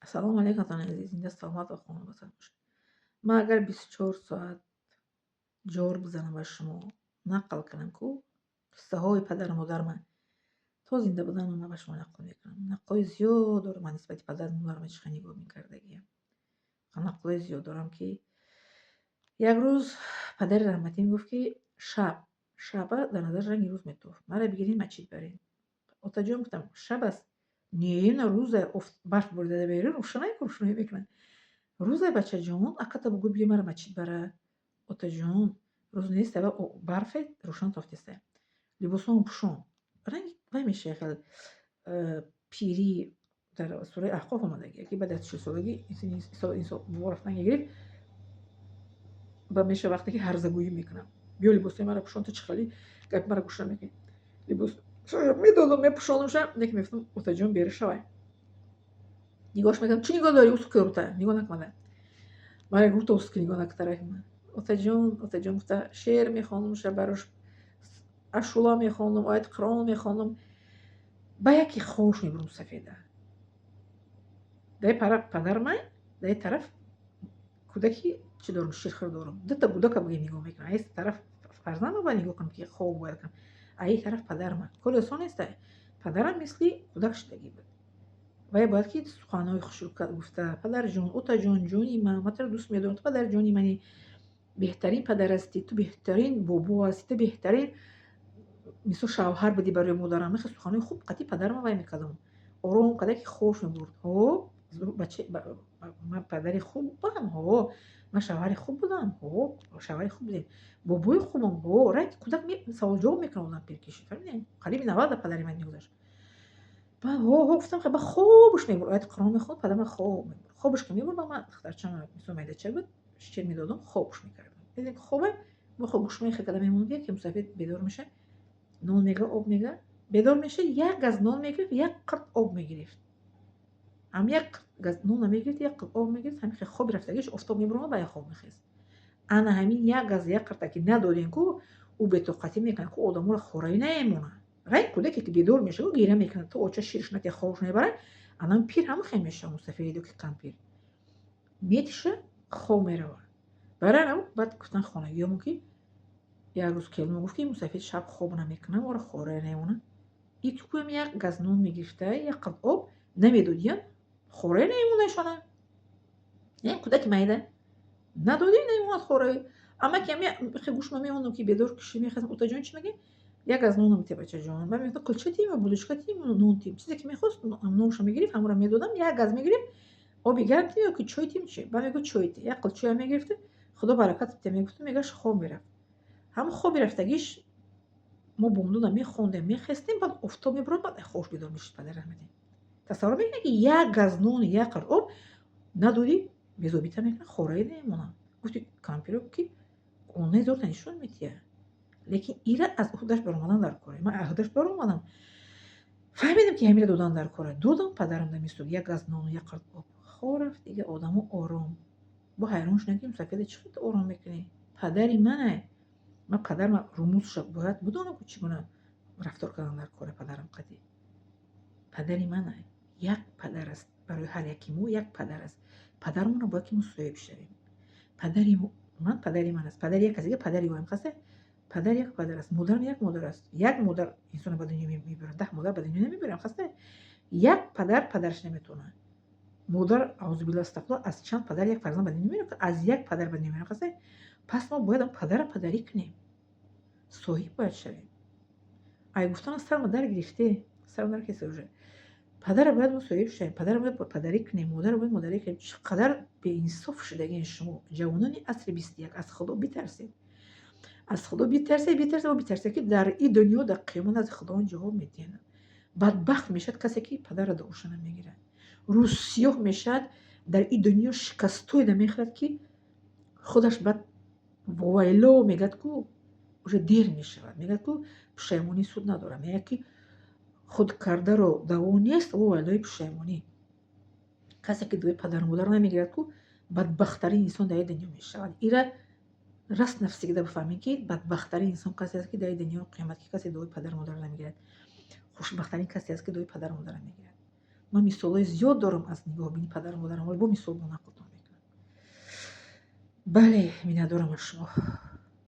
Ассалому алайкум, ватани азиз, зинда, саломат ва хонавода бошед. Ман агар 24 соат ҷор бизанам, ба шумо нақл кунам ку қиссаҳои падару модарма, то зинда буданам ман ба шумо нақл мекунам. Нақлҳои зиёд дорам ман нисбати падару модарам, чӣ хел нигоҳ мекардагиам. Нақлҳои зиёд дорам, ки як рӯз падари раҳматӣ мегуфт, ки шаб шаба дар назар ранги рӯз метофт, маро бигирин, мачид барен. Отаҷон, гуфтам, шаб аст. Не, на, рӯза, барф борида берун, рӯшанай ку, рӯшноӣ мекунад. Рӯза, бачаҷон, аката бугӯ, биё, маро мачид бара. Отаҷон, рӯз нест, барфе рӯшан тофтеста. Либосҳомо пӯшон. Ранги вай мешава хел пирӣ дар сураи Аҳқоф омадагия, ки баъд аз 40-солагӣ инсон бо рафтан гирифт ба меша, вақте ки ҳарзагӯӣ мекунам. Биё, либосҳои маро пӯшон, ту чӣ хеле гапи маро гӯш намекунӣ. Либос медодам, мепӯшонамша, неки мегуфтам: отаҷон, бера шавай. Нигоҳш мекардам: чӣ нигоҳ дорӣ, усуки рута нигоҳ накунада. Мара рута усуки нигоҳ накунда. Отаҷон, отаҷон, гуфта, шеър мехондамша барош, ашула мехондам, ояти Қуръон мехондам. Ба яке хобш мебурд сафеда. Дар падар ман, дар тараф кӯдаки чӣ дорам, ширхӯр дорам. Дута кӯдака бугем нигоҳ мекунам. Аз тараф фарзандам бояд нигоҳ кунам, ки хоб бояд кунам. А ин тараф падарма. Кори осон нест. Падарам мисли кӯдак шудагӣ буд. Вай бояд ки суханҳои хушрӯ гуфта: падарҷон, отаҷон, ҷони ман, ман туро дӯст медорам, ту падарҷони мани, беҳтарин падар ҳастӣ, ту беҳтарин бобо ҳастӣ, ту беҳтарин мисол шавҳар будӣ барои модарам. Мехел суханҳои хуб қатъи падарама вай мекардам. Ором карда, ки хобш мебурд. Ҳо, бача, ман падари хуб будам, ҳо, ман шавҳари хуб будам, ҳо, шавҳари хуб будем, бобои хубам, ҳо. Ранги кӯдак саволҷавоб мекунад одам пир кишид, фаҳмидем? Қариби 90 падари ман мегузашт. Баъд ҳо, ҳо гуфтам, ба хобаш мебурд. Ояти Қуръон мехонд, падарам хоб мебурд. Хобаш ки мебурд, ба ман духтарчам мисол майдача буд, шир медодам, хобш мекардам. Дидем, ки хобе, бо гӯшмои хел мемонд, ки мусафед бедор меша, нон мега, об мега, бедор меша, як газ нон мегирифт, як қирт об мегирифт. Ҳам як қирт газ нон мегирифт, як қирт об мегирифт, ҳамин хел хоби рафтагиш, офтоб мебуромад, ба як хоб мехест. Ана ҳамин як газ, як қирта ки надодем ку, ӯ бетоқатӣ мекунад ку, одаморо хораӣ намемонад. Ранги кӯдаке ки бедор мешавад, гиря мекунад, то оча ширш натия, хобш мебарад, анам пир ҳама хел мешавад, мусафедо ки кампир. Метиша, хоб меравад. Барои ҳамин баъд гуфтан хонагиёмон, ки як рӯз келмо гуфт, ки мусафед шаб хоб намекунад, моро хораӣ намемонад. Иккӯям як газ нон мегирифта, як қирт об намедодиям, хораӣ намемонад. Ин кӯдаки майда надодем, намемонад хораӣ. Амма ки гӯшма мемондам, ки бедор киши, мехастам: отаҷон, чӣ мегӯӣ? Як газ нонам те, бачаҷон. Баъд мегуфтам: кулча тим ё булочка тим, нон тим. Чизе ки мехост, ноншо мегирифт, ҳамонро медодам, як газ мегирифт, оби гарм тим ё ки чой тим, чи? Баъд мегуфт: чой ти. Як қил чоя мегирифта, худо баракат те мегуфту, мегашт, хоб мерафт. Ҳамон хоби рафтагиш мо бомдода мехондем, мехестем, баъд офтоб мебурад, баъд хобш бедор мешуд падари раҳматӣ. Тасаввур мекунед, ки як газ нону як қирт об надодӣ, безобита мекунад, хораӣ намемонад. Гуфти кампиро, ки онаи зорта нишон метиҳад. Лекин ира аз уҳдаш баромадан дар кора. Ман аз уҳдаш баромадам. Фаҳмидам, ки ҳамира додан дар кора. Додам падарам дамистуд як газ нону як қирт об. Хоб рафт, дига одамо ором. Бо ҳайрон шудам, ки мусафеда чӣ хел ту ором мекунӣ? Падари мане. Ман падарам румӯзша бояд бидонам, ки чӣ гуна рафтор кардан дар кора падарам қатъӣ. Падари мане. Як падар аст барои ҳар яки мо, як падар аст. Падарамонро бояд ки мо соҳиб шавем. Падари ман падари ман аст. Падари як касе дига падари ӯам хаста. Падар як падар аст, модарам як модар аст. Як модар инсонро ба дунё мебарад, 10 модар ба дунё намебарад, хаста. Як падар падараш наметавонад. Модар, аузубилла, астағфируллоҳ, аз чанд падар як фарзанд ба дунё меорад, аз як падар ба дунё меорад, хаста. Пас мо бояд падарро падарӣ кунем, соҳиб бояд шавем. Ай гуфтан сарма дар гирифте, сарма дар киса уже. Падарро бояд мо соҳиб шавем, падарро бояд падарӣ кунем, модарро бояд модарӣ кунем. Чӣ қадар беинсоф шудагин шумо, ҷавонони асри 21, аз Худо битарсед. Аз Худо битарсед, битарсед ва битарсед, ки дар ин дунё, дар қиёмат назди Худованд ҷавоб медиҳанд. Бадбахт мешавад касе, ки падарро дуоша намегирад. Рӯзсиёҳ мешавад, дар ин дунё шикастое намехӯрад, ки худаш баъд вовайло мегӯяд ку, уже дер мешавад. Мегӯяд ку, пушаймонӣ суд надорад. Мегӯяд, ки худкардаро даво нест, вовайлои пушаймонӣ. Касе ки дуои падару модарро намегирад ку, бадбахттарин инсон дар ин дунё мешавад. Ира раз навсегда бифаҳмед, ки бадбахттарин инсон касе аст, ки дар ин дунё қиёмат, ки касе дуои падару модарро намегирад. Хушбахттарин касе аст, ки дуои падару модарро мегирад. Ман мисолҳои зиёд дорам аз нигоҳубини падару модарам, вале бо мисол бо нақлтон мекунам. Бале, миннатдорам аз шумо.